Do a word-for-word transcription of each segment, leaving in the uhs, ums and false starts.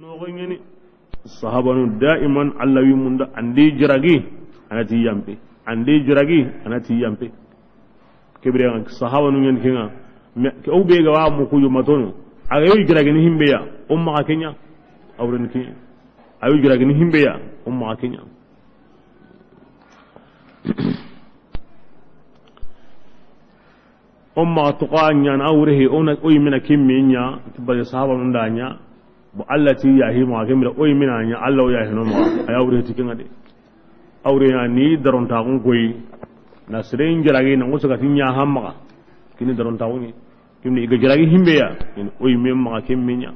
Noxoɲeni. Sahabanu daiman Allah wi munda, andi jiragi, anati yampe. Andi jiragi, anati yampe. Kebire sahabanu ɲen kenga. Me ke o be ga wa mu ku yuma tonu. A ga yo jiragi ni himbe ya, o maxa kenya. Awren ke. A yo jiragi ni himbe ya, o maxa kenya. O maxa toxa ɲana a wure he, o na, o yimina kimmi ɲa, bari sahabanu nda ɲa. Bo Allah ti yahi maxa kemira, o yimina ɲa, Allah o yahi no maxa, a ya wure ti kenga de. A wure ya ni darontaxun koyi, na sere n jaragi na ngusa ga ti ɲa ha maxa, kini darontaxun ni, kini i ga jaragi himbe ya, o yimme maxa kemmi ɲa.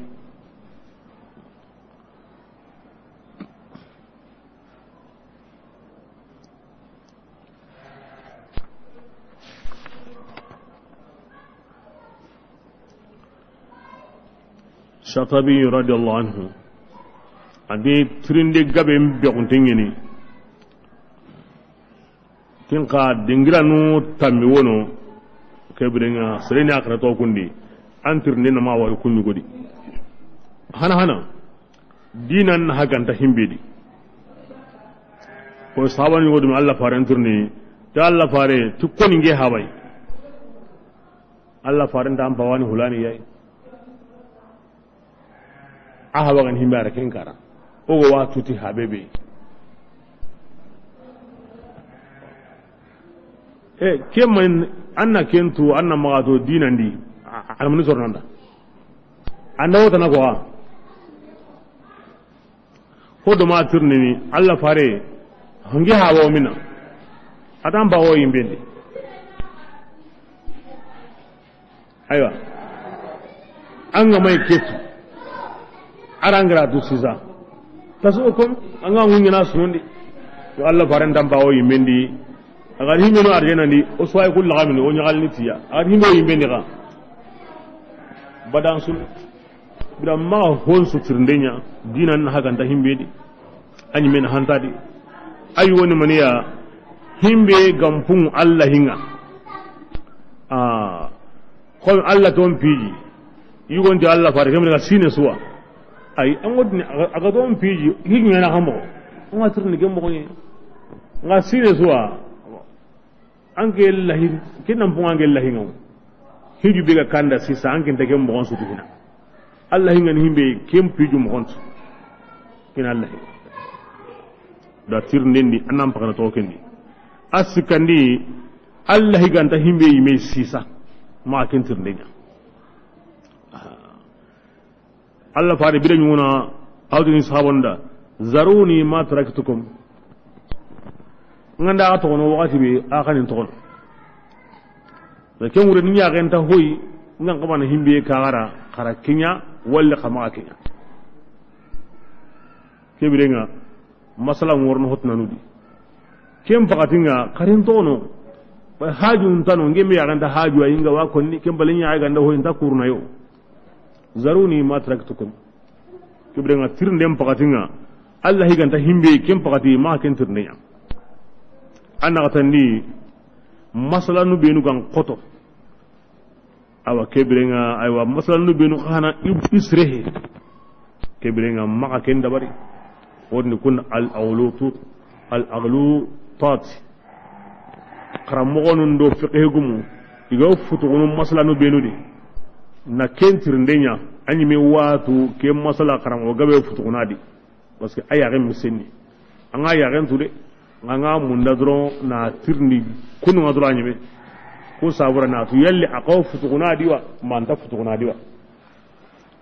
Shatabi radiyallahu anhu, a di tirinde gabe n bexunte ɲeni. Kin xa dingiranu tammi wono, ke birenga sereni a xara to kundi, an tirinde na ma wari kunni godi. Hana hana. Dinan na haganta himbe di. Ko sahabani wodum Allah faren turni, ta Allah fare tu koni nge habay. Allah faren ta am bawani hulani yay. A habagan himbe ara ken kara. O go wa tuti habebe. E, ke man anna kentu, anna magato dinandi. A, a, almuni sornanda. Anda wota na ko a. Ko do ma tirnini, Allah fare, hangi hawa o mina. Atan bawo yimbendi. Aywa. An ga may ketu. Arangira du sisa. Tasu o kom, an ga ngunya na sunondi. Yo Allah fare ndan bawo yimbendi. A ga himbe no arjana ndi, o soy kul lagamini, o nyagal ni tiya. A ga himbe yimbendi ga. Badan sun. Bira maxa hon su tirindenya, dinan na haganta himbe di. Ani men hanta di. Ay woni maniya, himbe gampun Allah hinga. Ah, kon Allah ton piji. Yugonti Allah fare, kemre ga sine suwa. Ay, an godni, a ga, a ga ton piji, higi na hamo. Nga tirni gembo ko ni. Nga sine suwa. Anke lahi, ke nan punga anke lahi ngaw. Hiju be ga kanda sisa anke nta ke mogon su tu hina. Allah hinga ni himbe kem piju mogon su. Kina Allah hinga. Da tirndendi, anan pakana to kendi. A sikandi, Allah higanta himbe yime sisa. Ma ken tirndenya. Allah fare bire ɲuna, awdini sahabonda, "Zaruni ma taraktukum." Nganda a toxono waxati be, a xanin toxono. Da ke ŋure ni ɲaxenta hoy, ngan xamana himbe kaxara, xara kiɲa, walla xa maxa kiɲa. Ke birenga, masala ŋorno hotnanu di. Ken pakatinga, xarin toxono, ba haju ntano, ngeme yaxanta haju, a yinga wa konni, ken bale ɲaxa ganda hoy, nta kuruna yo. "Zaruni ma taraktukum." Ke birenga tirnden pakatinga, Allah higanta himbe ken pakati ma ken tirndeya. Anna katandi masalanu benu gan koto. Awa ke birenga, aywa masalanu benu xana isrehe. Ke birenga maxa ken dabari. Wonni kun al awlutu, al aglutat. Xaramoxonun do fiqhe gumu, i ga futuxunu masalanu benu di. Na ken tirindenya, a ɲi me watu ke masala xaramoxo gabe futuxuna di. Parce que a yaxen misenni. An ga yaxen tu de, an ga munda doron na tirindi kunu nga doron a ɲi me. Ko sabura na tu yalli a xaw futuxuna di wa, ma nta futuxuna di wa.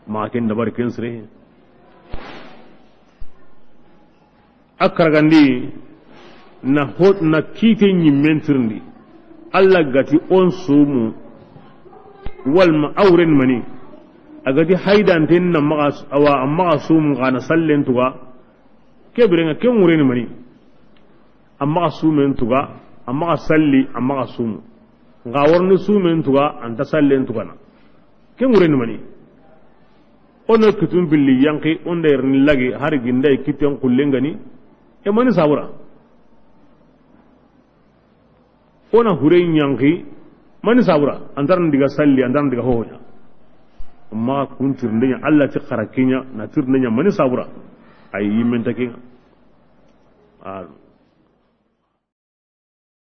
Ma ken dabari ken sire. A karagandi na hot na kite ɲimmen tirindi. Allah gati on sumu walma awren mani. A gati haydanten na maxa awa a maxa sumu xana sallen tuga. Ke birenga ke ŋureni mani. A maxa sumen tuga, a maxa salli, a maxa sumu. Nga warni sumen tuga, anta sallen tugana. Ke ŋureni mani. Ono kitun billi yanki, onda yerni lagi, hari ginday kitten kullengani. E mani sabura. Ona hure yanki, mani sabura. Antarni diga salli, antarni diga hohonya. Maxa kun tirinde ɲa, Alla ti xara ke ɲa, na tirinde ɲa mani sabura. Ay, yinme nta ke ŋa. A,